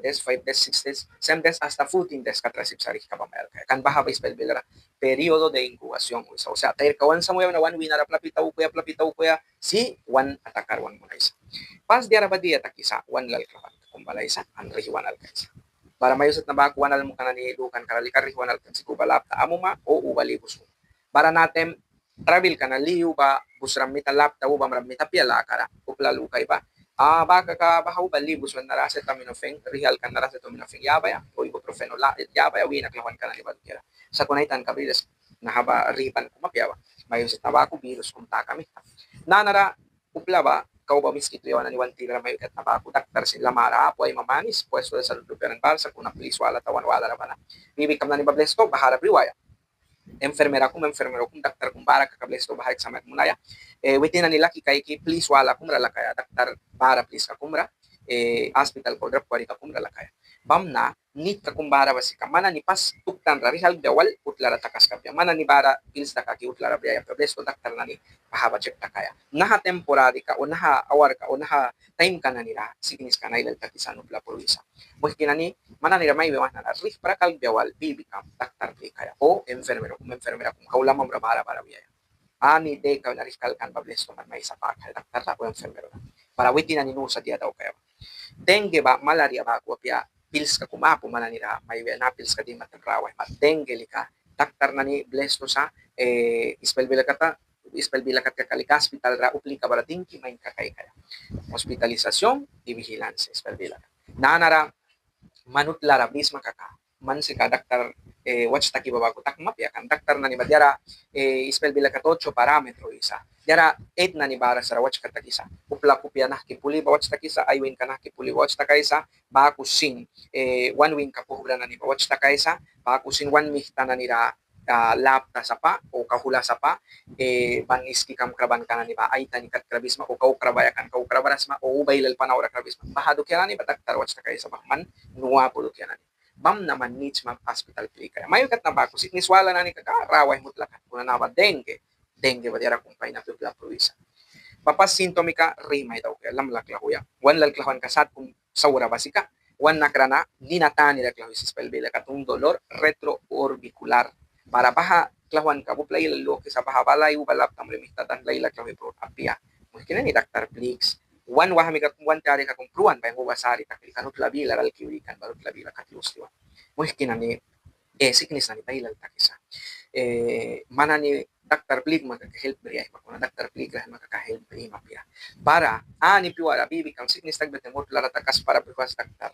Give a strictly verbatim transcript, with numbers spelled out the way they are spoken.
days, five days, six days, seven days, hasta fourteen days kat ra sip sa rihka ba mai alkaia. Kan baha ba ispel bilara periodo de incubación wisa. O sea, tairka wan samuya wina wan wîna ra plapi taukuya, plapi taukuya, si wan atakar wan munaisa. Pas diara ba dia takisa, wan lal klahwanka kum balaisa an rih wan alkaisa. Bara mai wisna baku wan almuka nani lukanka ra lika rih wan alkan sika uba lapta amuma o uba li bus. Bara natem trabilka na li uba busram mita, lapta ubamram mita apia lakara, upla lukaia ba. A, baha kaka baha uba li bus wan nara acetaminofén, rih alkan nara acetaminofén yabaia o ibuprofeno yabaia wina klahwanka nani ba dukiara. Sakuna ai tanka briras naha ba rih ban kum apia ba. Mai wisna baku virus kum taka mihta. Nanara upla ba kau ba miskitu yawan nani wan tilara mai wikatna baku daktar sin lamara apu ai mamanis puesto de salud luhpiara nani bara sakuna plis wala tawan walara ba na. Bibikam nani ba blesto bahara briwaia. Enfermera kum, enfermero kum, daktar kum bara kaka blesto baha examen munaia. Witin nani laki kaiki plis wala kum ra lakaia, daktar bara pliska kum ra, aspital kau drap kwarika kum ra lakaia. Bamna nitka kum bara ba sika man nani pas tuktan ra rih alkbia wal utlara takaskbia, man nani bara pils dakaki utlara briaia apia, blesto daktar nani baha ba chek takaia. Naha temporadika o naha awarka o naha taimka nani ra sikniska na ailal takisa an upla pruisa. Muihki nani, man nani ra mai wi wahna na rih prak alkbia wal bibikam daktar plikaia o enfermero kum, enfermera kum kau lamamra bara bara wiaia. Ani deka wina rih kalkan ba blesto man maisa pakaia daktar ra o enfermero ra. Bara witin nani nu sa dia daukaia ba. Dengue ba malaria baku apia pilska kum apu man nani ra mai wi na pilska dima taim ra wahma. Dengue lika daktar nani blesto sa, ispel bila kata, ispel bila kat kaka lika aspital ra uplika bara tingki main kakaikaia. Hospitalización y vigilancia ispel bila kat. Nanara man utlara brisma kaka man sika daktar wach taki ba baku takma apia, kan daktar nani ba diara ispel bila kat ocho parámetro wisa. Diara et nani bara sara wach kat takisa. Upla kupia nahki puli ba wach takisa, ai winka nahki puli ba wach takaisa, baku sin wan winka puhbra nani ba wach takaisa, baku sin wan mihta nani ra lapta sapa o kauhla sapa, ban iski kam krabanka nani ba aitani kat krabisma o kau krabaia kan kau krabras sma o uba ailal pana ura krabisma. Baha dukia nani ba daktar wach takaisa ba man nu apu dukia nani. Bamna man nit sma aspital plikaia. Mai wi katna baku siknis wala nani kaka ra waihmut lakan kuna na ba dengue. Dengue ba diara kum pain apia upla pruisa. Ba pas sintomika rih mai daukaia, lam lal klauhwaia. Wan lal klauhwanka sat kum saura ba sika wan nakra na nina tanira klauhwisa, ispel bila kat un dolor retroorbicular. Bara baha klauhwanka ba upla ailal lukisa baha ba lai uba lapta mri mihta dan laila klauhwi prut apia. Muihki nani, daktar pliks. Wan wahmika kum, wan tiarika kum pruan ba yang uba sari takri kan utla bilara alki wi kan bara utla bila kat lus tiwan. Muihki nani, siknis nani ba ailal takisa. Man nani daktar plikma kaka help briaia, kuna daktar plikras ma kaka help brima apia. Bara ani piuara bibikam siknis takbia taim utlara takaskpara brihwas daktar.